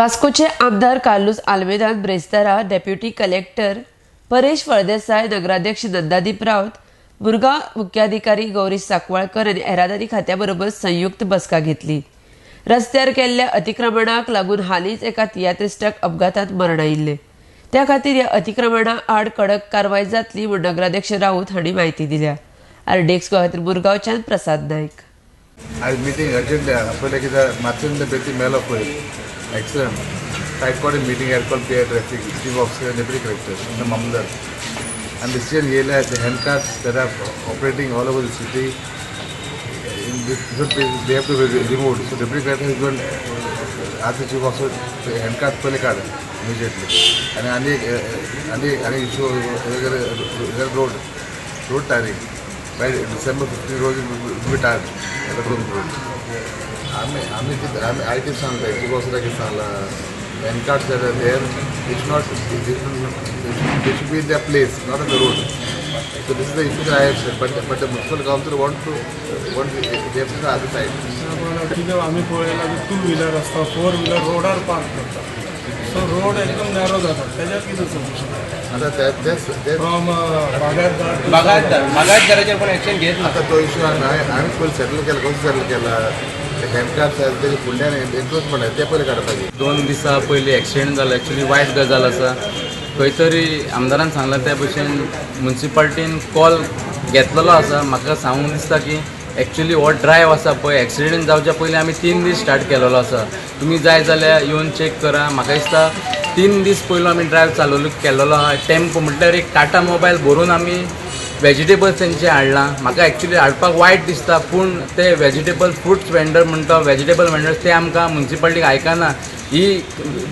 वास्कोचे आमदार Carlos आल्मेदान ब्रेस्तारा deputy collector Paresh Phaldesai, नगराध्यक्ष नंदादीप राऊत, मुरगांव मुख्याधिकारी गौरीश साकवाळकर आनी येरादारी खात्या बरोबर संयुक्त बसका घेतली. रस्त्यार केल्ल्या अतिक्रमणाक लागून हालींच एका तियात्रिस्टाक अपघातांत मरण आयिल्लें. त्या खातीर ह्या अतिक्रमणा आड कडक कारवाय जातली म्हूण नगराध्यक्ष राऊत हांणी म्हायती दिल्या. आरडीएक्स गोवा खातीर मुरगांवच्यान प्रसाद नायक. आयज मिटींग अर्जंट पयलें कित्याक मातशें बेती मेलो पयर accident. I called a meeting, I called PI traffic, chief officer and deputy collector and the Mamlatdar. And decision येयला, the handcarts that are operating all over the city in different places, they have to be removed. So deputy collector has gone, asked the chief officer to handcarts पयले काड immediately. आणि आनी एक आनी आनी issue, road tarring by December 15 road be tarred road. आमी कितें आमी I कितें सांगता, चीफ ऑफिसराक कितें सांगलां, handcarts that are there, it's not, they should be in their place, not on the road. So this is the issue that I have said, but the municipal council want they have said the other side. कितें आमी पळयलां की two wheeler आसता, four wheeler रोडार park करता, so road एकदम narrow जाता. तेज्यार कितें solution? आता ते ते ते फ्रॉम बागायतदार. बागायतदार, बागायतदाराचेर कोण एक्शन घेत ना. आता तो इशू हांवें पयलीं सेटल केला. कसो सेटल केला? ते हँडकार्ट्स आसा तेजे फुडल्यान एन्क्रोचमेंट आसा, ते पयलीं काडपाचे. 2 दिसां पयलीं एक्सिडेंट जालो. एक्चुली वायट गजाल आसा. खंय तरी आमदारान सांगलां त्या भशेन मुन्सिपाल्टीन कॉल घेतलेलो आसा. म्हाका सांगूंक दिसता की एक्चुली हो ड्रायव आसा पळय, एक्सिडेंट जावच्या पयलीं आमी 3 दीस स्टार्ट केलेलो आसा. तुमी जाय जाल्यार येवन चॅक करा. म्हाका दिसता 3 दीस पयलो आमी ड्रायव चालवलो केल्लो आहा. टेम्पो म्हटल्यार एक टाटा मोबायल भरून आमी वेजिटेबल्स तेंचे हाडलां. म्हाका एक्चुली हाडपाक वायट दिसता, पूण ते वेजिटेबल फ्रुट्स वेंडर म्हणटा, वेजिटेबल वेंडर्स, ते आमकां मुन्सिपाल्टीक आयकना. ही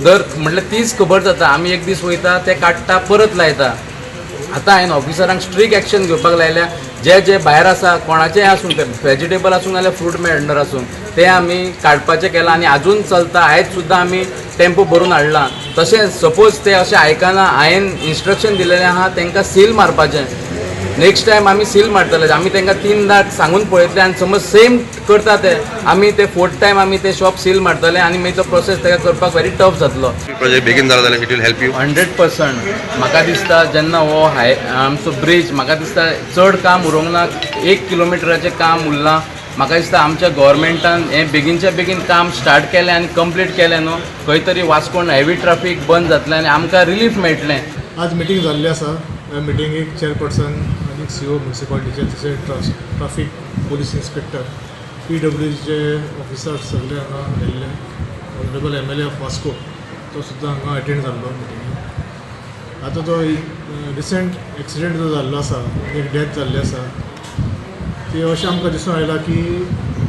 दर म्हटल्यार तीच खबर जाता. आमी एक दीस वयता, ते काडटा, परत लायता. आतां हांवें ऑफिसरांक स्ट्रीक एक्शन घेवपाक लायल्या. जे जे भायर आसा, कोणाचेय आसूं, ते वेजिटेबल आसूं नाल्यार फ्रूट वेंडर आसूं, ते आमी काडपाचें केलां आनी आजून चलता. आयज सुद्दां आमी टेम्पो भरून हाडला. तशेंच सपोज ते अशें आयकना, हांवें इन्स्ट्रक्शन दिलेलें आहा तांकां सील मारपाचें. नेक्स्ट टायम आमी सील मारतले. आमी तांकां तीनदां सांगून पळयतले आनी समज सेम करता ते, आमी ते फोर्थ टायम आमी ते शॉप सील मारतले आनी मागीर तो प्रोसेस ताका करपाक व्हेरी टफ जातलो. प्रोजेक्ट बेगीन जालो जाल्यार it will help you. 100%. म्हाका दिसता जेन्ना हो हाय आमचो ब्रीज, म्हाका दिसता चड काम उरूंक ना, 1 किलोमिटराचें काम उरलां. म्हाका दिसता आमच्या गोवोरमेंटान हें बेगीनच्या बेगीन काम स्टार्ट केलें आनी कंप्लीट केलें न्हू, खंय तरी वास्कोन हेवी ट्राफीक बंद जातलें आनी आमकां रिलीफ मेळटलें. आज मिटींग जाल्ली आसा. ह्या मिटिंगेक चेअरपर्सन आनी सीओ म्युनिसिपालिटीचे, तशेंच ट्राफीक पोलीस इन्स्पेक्टर, पीडब्ल्यूडीचे ऑफिसर्स सगळे हांगा आयिल्ले. ऑनरेबल एमएलए ऑफ वास्को तो सुद्दां हांगा अटेंड जाल्लो मिटिंगेक. आतां तो रिसंट एक्सिडेंट जो जाल्लो आसा, एक डेथ जाल्ली आसा, ती अशें आमकां दिसून आयलां की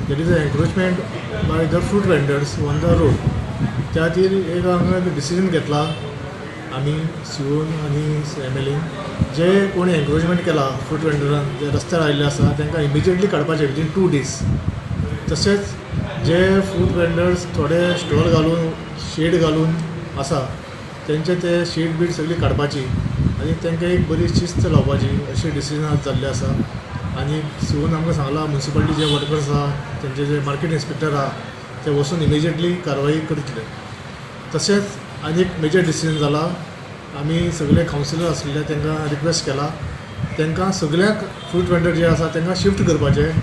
there is a encroachment by the fruit vendors on the road. त्या खातीर एक हांगा डिसिजन घेतला आमी सीओन आनी एमएलएन, जे कोणी एन्क्रोचमेंट केला फ्रूट वेंडरान, जे रस्त्यार आयिल्ले आसा, तांकां इमिजिएटली काडपाचें विदीन 2 डेज. तशेंच जे फ्रूट वेंडर्स थोडे स्टॉल घालून, शेड घालून आसा, तेंचे ते शेड बीड सगळी काडपाची आनी तांकां एक बरी शिस्त लावपाची, अशें डिसिजन आज जाल्लें आसा. आनी सीओन आमकां सांगलां, मुन्सिपालिटी जे वर्कर्स आहा, तेंचे जे मार्केट इन्स्पेक्टर आहा, ते वचून इमिजिएटली कारवाई करतले. तशेंच आनी एक मेजर डिसिजन जाला. आमी सगळे कावन्सिलर आसले तांकां रिक्वेस्ट केला, तांकां सगळ्यांक फ्रूट वेंडर जे आसा तांकां शिफ्ट करपाचें.